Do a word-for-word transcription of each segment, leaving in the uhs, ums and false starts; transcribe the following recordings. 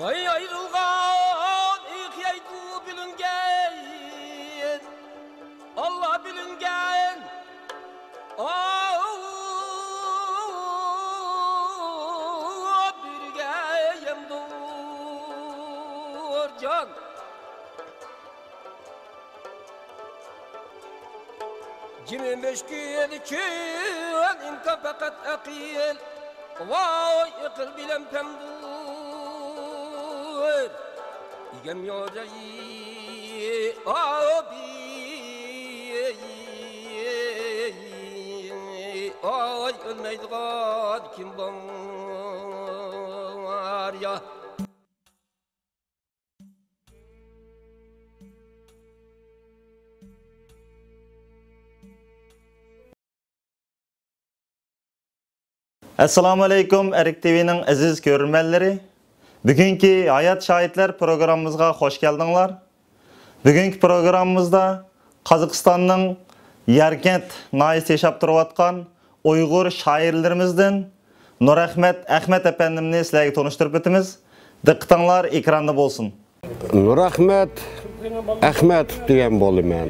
ئاي ئايرىلغان ئېقىيدۇ بىلىنگەن، ئاللا بىلىنگەن. ئاۋۇ بىرگە يەمدۇر جان. جىمى مۈشكۈل چۈن ئىمكان پەقەت ئەقىل. ۋاي ئەقىل بىلەن پەمدۇر ئىگەم يوجاي ئابى. ئاي ئۆلمەيدىغان كىم بار يا؟ ئەسسالامۇئەلەيكۇم، ئەرك تىۋىنىڭ ئەزىز كۆرۈرمەنلىرى. بۈگۈنكى ھايات شاھىتلار پروگراممىمىزغا خوش كەلدىڭلار. بۈگۈنكى پروگراممىمىزدا قازاقىستاننىڭ ياركەنت ناھىيەسىدە ياشاپ تۇرۇۋاتقان ئۇيغۇر شائىرلىرىمىزدىن نۇرئەخمەت ئەخمەت ئەپەندىمنى سىلەرگە تونۇشتۇرۇپ ئۆتىمىز. دىققىتىڭلار ئېكراندا بولسۇن. نۇرئەخمەت ئەخمەتوف دېگەن بولىمەن.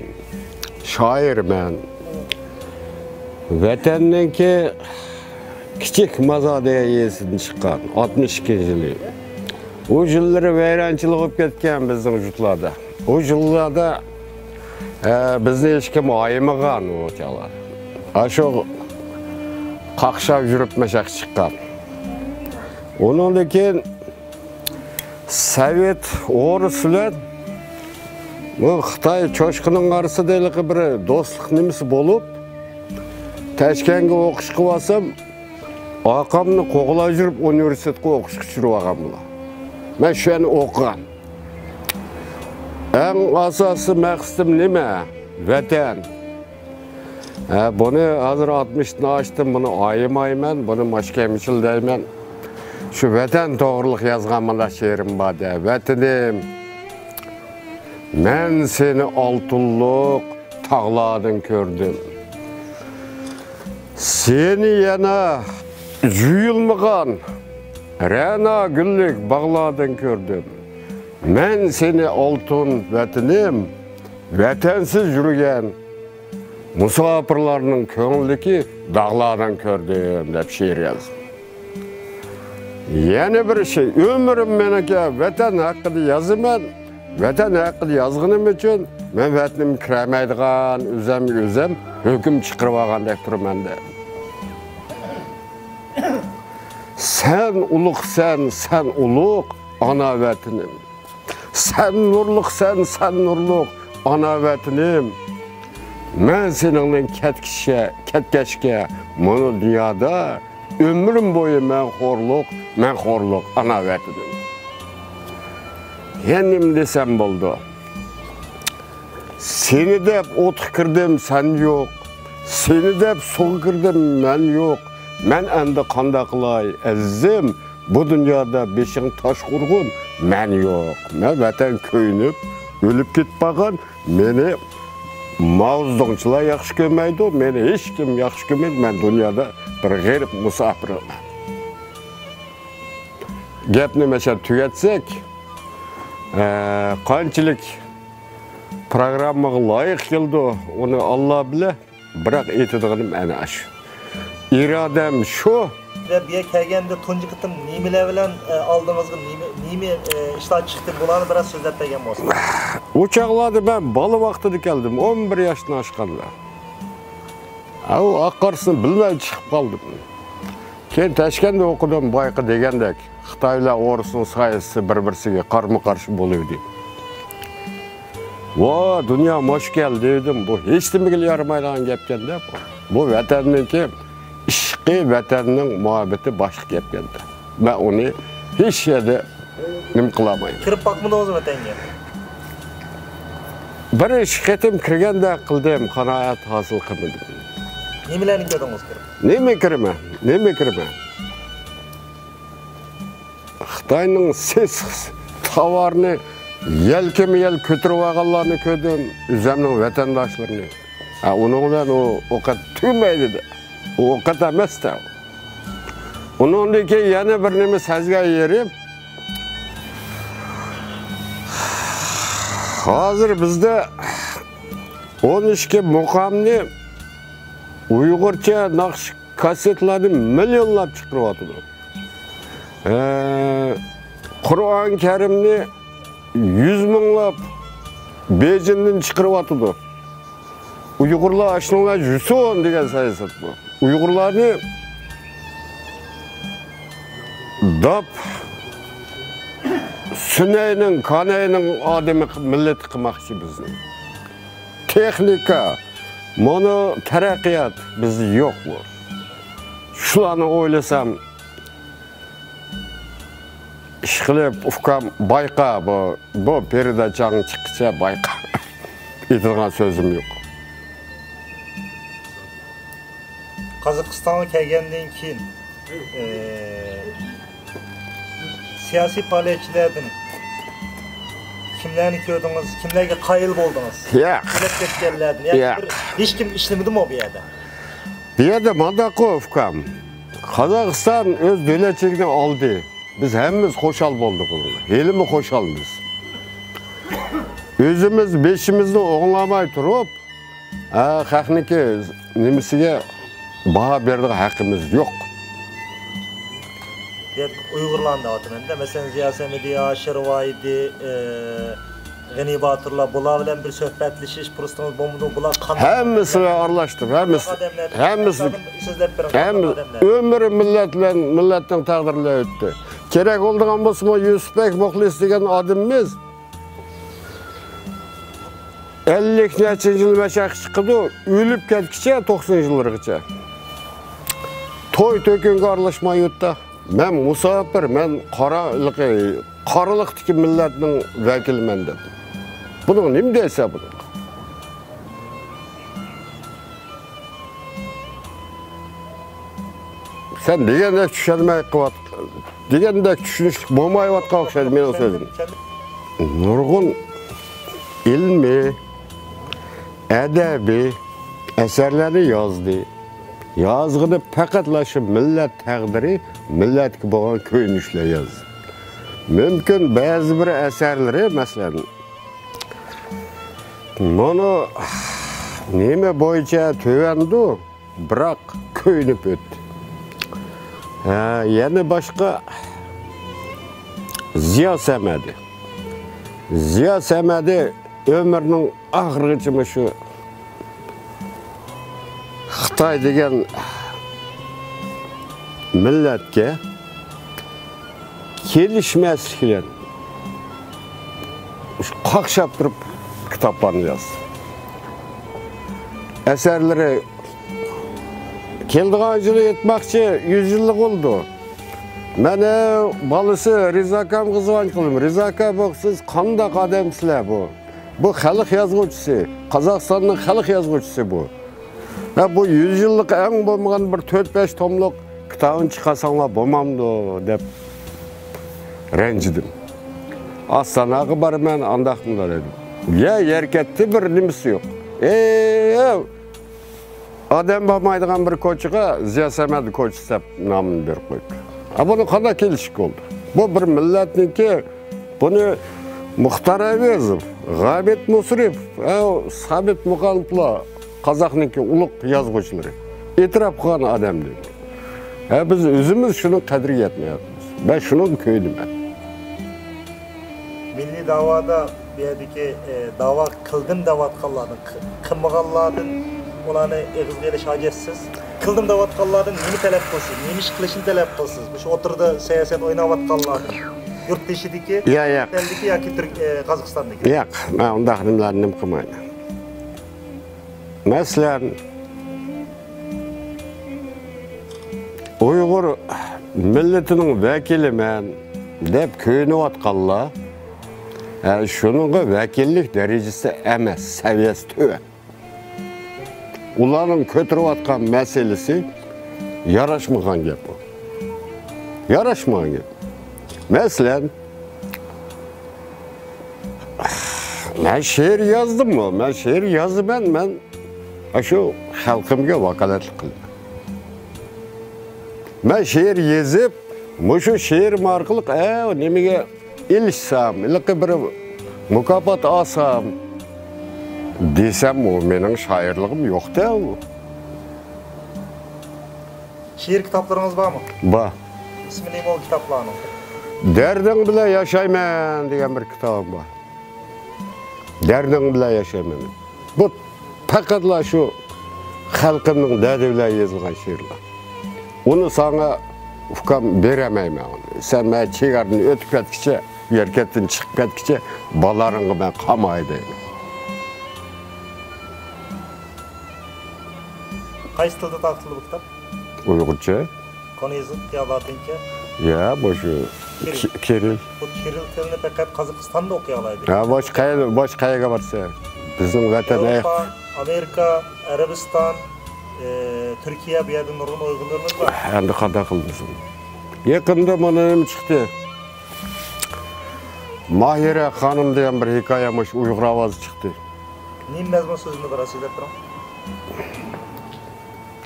شائىرمەن. ۋەتەننىڭكى كىچىك مازار دېگەن يېزىسىدىن چىققان، ئاتمىش ئىككىنچى يىلى. ئۇ يىللىرى ۋەيرانچىلىق بولۇپ كەتكەن بىزنىڭ يۇرتلاردا. ئۇ يىللاردا، ئە، بىزنى ھېچكىم ئايىمىغان ئۇ چاغلار. ئاشۇ قاقشاپ يۈرۈپ مەشەق چىققان. ئۇنىڭدىن كېيىن سوۋېت، ئورۇس بىلەن بۇ خىتاي چوشقىنىڭ ئارىسىدا ھېلىقى بىر دوستلۇق نېمىسى بولۇپ، تاشكەنتكە ئوقۇشقا بارسام، ئاكامنى قوغلاپ يۈرۈپ ئۇنىۋېرسىتېتقا ئوقۇشقا چۈشۈرۈۋالغان بۇلار. مەن شۇ يەردە ئوقۇغان. ئەڭ ئاساسىي مەقسىتىم نېمە؟ ۋەتەن. ھە، بۇنى ھازىر ئاتمىشتىن ئاشتىم، بۇنى ئايىمايمەن، بۇنى ماشكەمچىل دەيمەن. شۇ ۋەتەن توغرىلىق يازغان مۇنداق شېئىرىم بار دە. ۋەتىنىم، مەن سېنى ئالتۇنلۇق تاغلاردىن كۆردۈم. سېنى يەنە يۇيۇلمىغان رەنا گۈللۈك باغلاردىن كۆردۈم. مەن سېنى ئالتۇن ۋەتىنىم، ۋەتەنسىز يۈرگەن مۇساپىرلارنىڭ كۆڭلىدىكى داغلاردىن كۆردۈم دەپ شېئىر يازدىم. يەنە بىر شەي، ئۆمرۈم مېنىڭكى ۋەتەن ھەققىدە يازىمەن. ۋەتەن ھەققىدە يازغىنىم ئۈچۈن مەن ۋەتىنىمگە كىرەلمەيدىغان، ئۆزۈمگە ئۆزۈم ھۆكۈم چىقىرىۋالغاندەك تۇرىمەن دەپ. سەن ئۇلۇغسەن، سەن ئۇلۇغ ئانا ۋەتىنىم. سەن نۇرلۇقسەن، سەن نۇرلۇق ئانا ۋەتىنىم. مەن سېنىڭدىن كەتكىچە، كەتكەچكە مۇنۇ دۇنيادا ئۆمرۈم بويى مەن خورلۇق، مەن خورلۇق ئانا ۋەتىنىم. يەنە نېمە دېسەم بولىدۇ؟ سېنى دەپ ئوتقا كىردىم، سەن يوق. سېنى دەپ سۇغا كىردىم، مەن يوق. مەن ئەمدى قانداق قىلاي، ئەزىزىم؟ بۇ دۇنيادا بېشىڭ تاشقا ئۇرغۇن، مەن يوق. مەن ۋەتەن كۆيۈنۈپ، ئۆلۈپ كېتىپ بارغان. مېنى ماۋزېدۇڭچىلار ياخشى كۆرمەيدۇ، مېنى ھېچكىم ياخشى كۆرمەيدۇ. مەن دۇنيادا بىر غېرىب مۇساپىرمەن. گەپنى مەشە تۈگەتسەك، ئە، قانچىلىك پروگراممىغا لايىق كېلىدۇ، ئۇنى ئاللا بىلە. بىراق ئېيتىدىغىنىم ئەنە ئاشۇ. ئىرادەم شۇ. بۇ يەرگە كەلگەندە تۇنجى قېتىم نېمىلەر بىلەن، ئە، ئالدىڭىزغا نېمە، نېمە، ئە، ئىشلار چىقتى؟ بۇلارنى بىراز سۆزلەپ بەرگەن بولسىڭىز. ئۇ چاغلاردا مەن بالا ۋاقتىدا كەلدىم، ئون بىر ياشتىن ئاشقاندا. ئاۋۇ ئاق-قارىسىنى بىلمەي چىقىپ قالدىم. كېيىن تاشكەنتتە ئوقۇدۇم، بايىقى دېگەندەك. خىتايلار ئورۇسنىڭ سايىسى بىر-بىرسىگە قارمۇ-قارشى بولۇۋىدى. ۋا، دۇنيا ماش كەل دېدىم، بۇ ھېچنېمىگىلا يارىمايدىغان گەپكەن-دە بۇ. بۇ ۋەتەننىڭكى ئىشقى، ۋەتەننىڭ مۇھەببىتى باشقا گەپكەن-دە. مەن ئۇنى ھېچ يەردە نېمە قىلالمايمەن. كىرىپ باقمىدىڭىزمۇ ۋەتەنگە؟ بىر ئىككى قېتىم كىرگەندەك قىلدىم، قانائەت ھاسىل قىلمىدىم. نېمىلەرنى كۆردىڭىز كىرىپ؟ نېمە كىرىمەن؟ نېمە كىرىمەن؟ خىتاينىڭ سېسىق تاۋارنى يەلكىمۇ يەل كۆتۈرۈۋالغانلارنى كۆردۈم، ئۆزۈمنىڭ ۋەتەنداشلىرىنى. ھە، ئۇنىڭ بىلەن ئۇ ئوقەت تۈگىمەيدۇ. ئۇ ئوقەت ئەمەس-تە. ئۇنىڭدىن كېيىن يەنە بىر نېمە سەزگەن يېرىم، ھازىر بىزدە ئون ئىككى مۇقامنى ئۇيغۇرچە ناخشا كاسسېتلارنى مىليونلاپ چىقىرىۋاتىدۇ. ئە، قۇرئان كەرىمنى يۈز مىڭلاپ بېيجىڭدىن چىقىرىۋاتىدۇ. ئۇيغۇرلار ئاشۇنىڭلار يۈسۈن دېگەن سىياسەت بۇ. ئۇيغۇرلارنى داپ سۈنەينىڭ، كانەينىڭ ئادىمى، مىللىتى قىلماقچى بىزنى. تېخنىكا، مانا تەرەققىيات بىزدە يوق بۇ. شۇلارنى ئويلىسام، ئىشقىلىپ ئۇكام بايقا، بۇ، بۇ پېرىداچاڭ چىققىچە بايقا. ئېيتىدىغان سۆزۈم يوق. قازاقىستانغا كەلگەندىن كېيىن، ئى، سىياسىي پائالىيەتچىلەردىن كىملەرنى كۆردىڭىز؟ كىملەرگە قايىل بولدىڭىز؟ ياق. كېلىپ كەتكەنلەردىن ياكى ياق. بىر ھېچكىم ئىشلىمىدىمۇ بۇ يەردە؟ بۇ يەردە مانداققۇ ئۇكام. قازاقىستان ئۆز دۆلەتچىلىكىنى ئالدى. بىز ھەممىمىز خۇشال بولدۇق ئۇنىڭغا. ھېلىمۇ خۇشالمىز. ئۆزىمىز بېشىمىزنى ئوڭلاماي تۇرۇپ، ھە، خەقنىڭكى نېمىسىگە باھا بېرىدىغان ھەققىمىز يوق. ئۇيغۇرلارنى دەۋاتىمەن-دە، مەسىلەن، زىيا سەمىدى، ھاشىر ۋاھىدى، ئى، غېنى باتۇرلار، بۇلار بىلەن بىر سۆھبەتلىشىش پۇرسىتىڭىز بولمىدىمۇ؟ بۇلار قانداق؟ ھەممىسى بىلەن ئارىلاشتىم، ھەممىسى. ھەممىسى. ئۆمرى مىللەت بىلەن، مىللەتنىڭ تەقدىرى بىلەن ئۆتتى. كېرەك بولىدىغان بولسىمۇ، يۈسۈپبەك مۇخلىس دېگەن ئادىمىمىز ئەللىك نەچچە يىل مەشەققە چىقىدۇ، ئۆلۈپ كەتكىچە توقسان يىللىرىغىچە. توي تۆكۈنگە ئارىلاشماي يۇرتتا. مەن مۇساپىر، مەن قارا-، قارىلىقتىكى مىللەتنىڭ ۋەكىلىمەن دەپ. بۇنىڭغا نېمە دەيسەن بۇنىڭغا؟ سەن دېگەندەك چۈشەنمەي قىلىۋات-، دېگەندەك چۈشىنىشلىك بولمايۋاتقان ئوخشايدۇ مېنىڭ سۆزۈم. نۇرغۇن ئىلمىي، ئەدەبىي ئەسەرلەرنى يازدى. يازغىنى پەقەتلا شۇ مىللەت تەقدىرى، مىللەتكە بولغان كۆيۈنۈشلەر يازدى. مۇمكىن بەزى بىر ئەسەرلىرى، مەسىلەن، مانا نېمە بويىچە تۆۋەندۇ، بىراق كۆيۈنۈپ ئۆتتى. ھە، يەنە باشقا زىيا سەمەدى. زىيا سەمەدى ئۆمرىنىڭ ئاخىرىغىچە مۇشۇ خىتاي دېگەن مىللەتكە كېلىشمەسلىك بىلەن قاقشاپ تۇرۇپ كىتابلارنى يازدى. ئەسەرلىرى كېلىدىغان يىلى ئېيتماقچى، يۈز يىللىق بولىدۇ. مەن بالىسى رىزا ئاكامغا زۇۋان قىلدىم. رىزا ئاكا، بۇ سىز قانداق ئادەمسىلەر بۇ؟ بۇ خەلق يازغۇچىسى، قازاقىستاننىڭ خەلق يازغۇچىسى بۇ. ھە، بۇ يۈز يىللىق ئەڭ بولمىغان بىر تۆت-بەش توملۇق كىتابىنى چىقارساڭلار بولمامدۇ دەپ رەنجىدىم. ئاستاناغا بارىمەن، ئانداق مۇنداق دېدىم. يە، يەر كەتتى، بىر نېمىسى يوق. ئەي، ئادەم بارمايدىغان بىر كوچىغا زىيا سەمەد كوچىسى دەپ نامىنى بېرىپ قويۇپتۇ. ھە، بۇنى قانداق كېلىشكە بولدى؟ بۇ بىر مىللەتنىڭكى، بۇنى مۇختار ئەۋەزوف، غابىت مۇسرىپ، ھە، سابىت مۇقانىپلار، قازاقنىڭكى ئۇلۇغ يازغۇچىلىرى ئېتىراپ قىلغان ئادەم دېدى. ھە، بىز ئۆزىمىز شۇنىڭ قەدرىگە يەتمەيۋاتىمىز. مەن شۇنىڭغا كۆيۈنىمەن. مىللىي داۋادا بۇ يەردىكى، ئى، داۋا قىلدىم دەۋاتقانلاردىن، قى-، قىلمىغانلاردىن ئۇلارنى ئېغىزغا ئېلىش ھاجەتسىز. قىلدىم دەۋاتقانلاردىن نېمە تەلەپ قىلسىز؟ نېمە ئىش قىلىشنى تەلەپ قىلسىز؟ مۇشۇ ئوتتۇرىدا سىياسەت ئويناۋاتقانلاردىن، يۇرت تېشىدىكى، يا، ياق. چەت ئەلدىكى ياكى تۈرك-، ئى، قازاقىستاندىكى؟ ياق، مەن ئۇنداق نېمىلەرنى نېمە قىلمايمەن. مەسىلەن، ئۇيغۇر مىللىتىنىڭ ۋەكىلىمەن دەپ كۆيۈنۈۋاتقانلار، ھە، شۇنىڭغا ۋەكىللىك دەرىجىسى ئەمەس، سەۋىيەسى تۆۋەن. ئۇلارنىڭ كۆتۈرۈۋاتقان مەسىلىسى ياراشمىغان گەپ بۇ. ياراشمىغان گەپ. مەسىلەن، مەن شېئىر يازدىممۇ؟ مەن شېئىر يازىمەن، مەن ئاشۇ خەلقىمگە ۋاكالەتلىك قىلىمەن. مەن شېئىر يېزىپ، مۇشۇ شېئىرىم ئارقىلىق، ئە، نېمىگە ئېلىشسام، ھېلىقى بىر مۇكاپات ئالسام دېسەم، ئۇ مېنىڭ شائىرلىقىم يوق-تە ئۇ. شېئىر كىتابلىرىڭىز بارمۇ؟ بار. ئىسمى نېمە ئۇ كىتابلارنىڭ؟ دەردىڭ بىلەن ياشايمەن دېگەن بىر كىتابىم بار. دەردىڭ بىلەن ياشايمەن. بۇ پەقەتلا شۇ خەلقىمنىڭ دەردى بىلەن يېزىلغان شېئىرلار. ئۇنى ساڭا، ئۇكام، بېرەلمەيمەن ئۇنى. سەن مەن چېگرادىن ئۆتۈپ كەتكىچە، ئەركەتتىن چىقىپ كەتكىچە بالىلىرىڭغا مەن قالماي دەيمەن. قايسى تىلدا تارقىتىلدى بۇ كىتاب؟ ئۇيغۇرچە. كونا يېزىق يا لاتىنچە؟ يا، مۇشۇ كىرىل. كىرىل. بۇ كىرىل تىلىنى پەقەت قازاقىستاندا ئوقۇيالايدۇ. ھە، باشقا قەيەر-، باشقا قەيەرگە بارسا، بىزنىڭ ۋەتەن ئاياق. ياۋروپا، ئامېرىكا، ئەرەبىستان، ئى، تۈركىيە، بۇ يەردە نۇرغۇن ئۇيغۇرلىرىمىز بار. ئەمدى قانداق قىلىمىز ئۇنى؟ يېقىندا مانا نېمە چىقتى. ماھىرە خانىم دېگەن بىر ھېكايە مۇشۇ ئۇيغۇر ئاۋازى چىقتى. نېمە مەزمۇن سۆزىنى بىر ئاز سۆزلەپ بېرىڭ.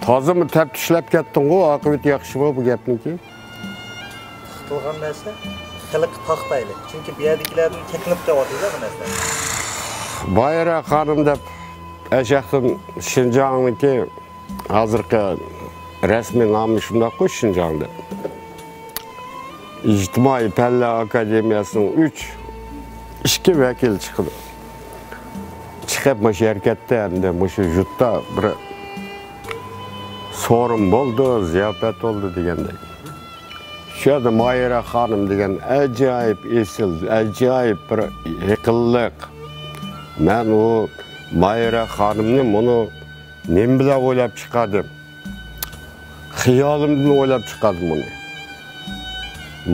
تازىمۇ تەپتىشلەپ كەتتىڭغۇ، ئاقىۋىتى ياخشىمۇ بۇ گەپنىڭكى؟ تىقىلغان نەرسە خەلققە تاقىتايلى. چۈنكى بۇ يەردىكىلەردىن چېكىنىپ قېلىۋاتىدۇ بۇ نەرسە. ماھىرە خانىم دەپ ئەشەختىن شىنجاڭنىڭكى ھازىرقى رەسمىي نامى شۇنداققۇ، شىنجاڭدا. ئىجتىمائىي پەنلەر ئاكادېمىيەسىنىڭ ئۈچ، ئىككى ۋەكىلى چىقىدۇ. چىقىپ مۇشۇ ھەرىكەتتە ئەمدى مۇشۇ يۇرتتا بىر سورۇن بولدى، زىياپەت بولدى دېگەندەك. شۇ يەردە ماھىرە خانىم دېگەن ئاجايىپ ئېسىل، ئاجايىپ بىر ئەقىللىق. مەن ئۇ ماھىرە خانىمنى مۇنۇ نېمە بىلەن ئويلاپ چىقاردىم؟ خىيالىمدىن ئويلاپ چىقاردىم ئۇنى.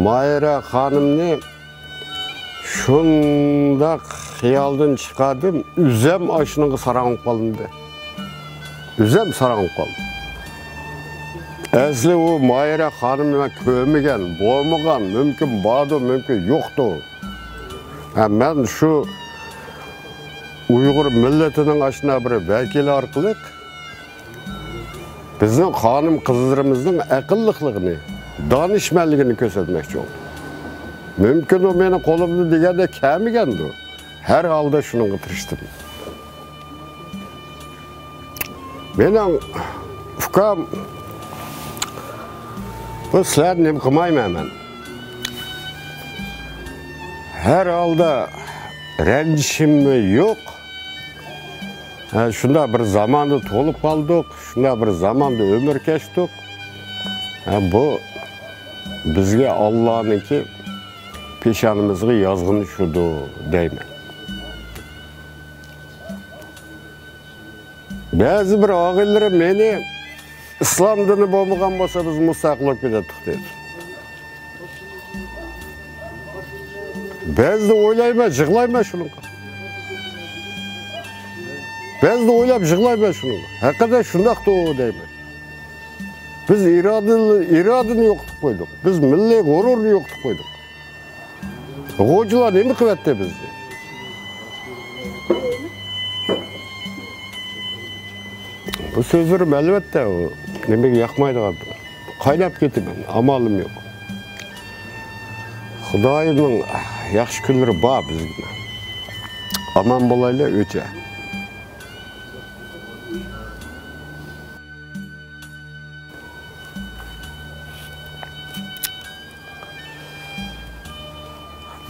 ماھىرە خانىمنى شۇنداق خىيالدىن چىقاردىم، ئۆزۈم ئاشۇنىڭغا ساراڭ بولۇپ قالدىم. ئۆزۈم ساراڭ بولۇپ قالدىم. ئەسلى ئۇ ماھىرە خانىمنى مەن كۆرمىگەن، بولمىغان، مۇمكىن باردۇ، مۇمكىن يوقتۇ. ھە، مەن شۇ ئۇيغۇر مىللىتىنىڭ ئاشۇنداق بىر ۋەكىلى ئارقىلىق بىزنىڭ خانىم-قىزلىرىمىزنىڭ ئەقىللىقلىقىنى، دانىشمەنلىكىنى كۆرسەتمەكچى بولدۇم. مۇمكىن، ئۇ مېنىڭ قولۇمدىن دېگەندەك كەلمىگەندۇ. ھەر ھالدا شۇنىڭغا تىرىشتىم. مېنىڭ ئۇكام، بۇ سىلەرنى نېمە قىلمايمەن مەن. ھەر ھالدا رەنجىشىممۇ يوق. ھە، شۇنداق بىر زاماندا تۇغۇلۇپ قالدۇق، شۇنداق بىر زاماندا ئۆمۈر كەچتۇق. ھە، بۇ بىزگە ئاللانىڭكى پېشانىمىزغا يازغىنى شۇدۇ دەيمەن. بەزى بىر ئاغىنىلىرىم مېنى، ئىسلام دىنى بولمىغان بولسا، بىز مۇستەقىل بولۇپ كېتەتتۇق دەيدۇ. بەزىدە ئويلايمەن، يىغلايمەن شۇنىڭغا. بەزىدە ئويلاپ يىغلايمەن شۇنىڭغا. ھەقىقەتەن شۇنداقتۇ دەيمەن. بىز ئىرادىنى، ئىرادىنى يوقىتىپ قويدۇق. بىز مىللىي غۇرۇرنى يوقىتىپ قويدۇق. غوجىلار نېمە قىلىۋەتتى بىزنى؟ بۇ سۆزلىرىم ئەلۋەتتە ئۇ نېمىگە ياقمايدىغان. قايناپ كېتىمەن، ئامالىم يوق. خۇدايىمنىڭ ياخشى كۈنلىرى بار بىزگە. ئامان بولايلى ئۆچە.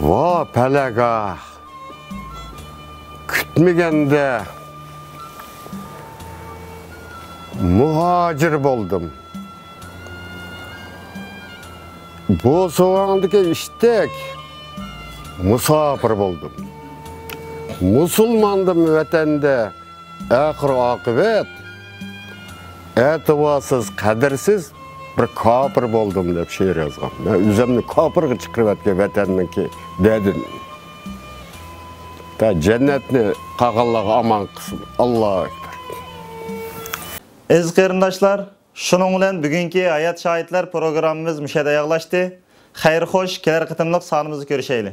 ۋا پەلەك ئاھ! كۈتمىگەندە مۇھاجىر بولدۇم. بوسۇغاڭدىكى ئىتتەك مۇساپىر بولدۇم. مۇسۇلماندىم ۋەتەندە ئاخىر ئاقىۋەت، ئەتىۋارسىز، قەدىرسىز بىر كاپىر بولدۇم دەپ شېئىر يازغان. مەن ئۆزۈمنى كاپىرغا چىقىرىۋەتكەن ۋەتەننىڭكى دەردىنى. تا جەننەتنى قالغانلارغا ئامان قىلسۇن. ئاللاھۇ ئەكبەر. ئەزىز قېرىنداشلار، شۇنىڭ بىلەن بۈگۈنكى ھايات شاھىتلار پروگراممىمىز مۇشۇ يەردە ئاياغلاشتى. خەير خوش، كېلەر قېتىملىق سانىمىزدا كۆرۈشەيلى.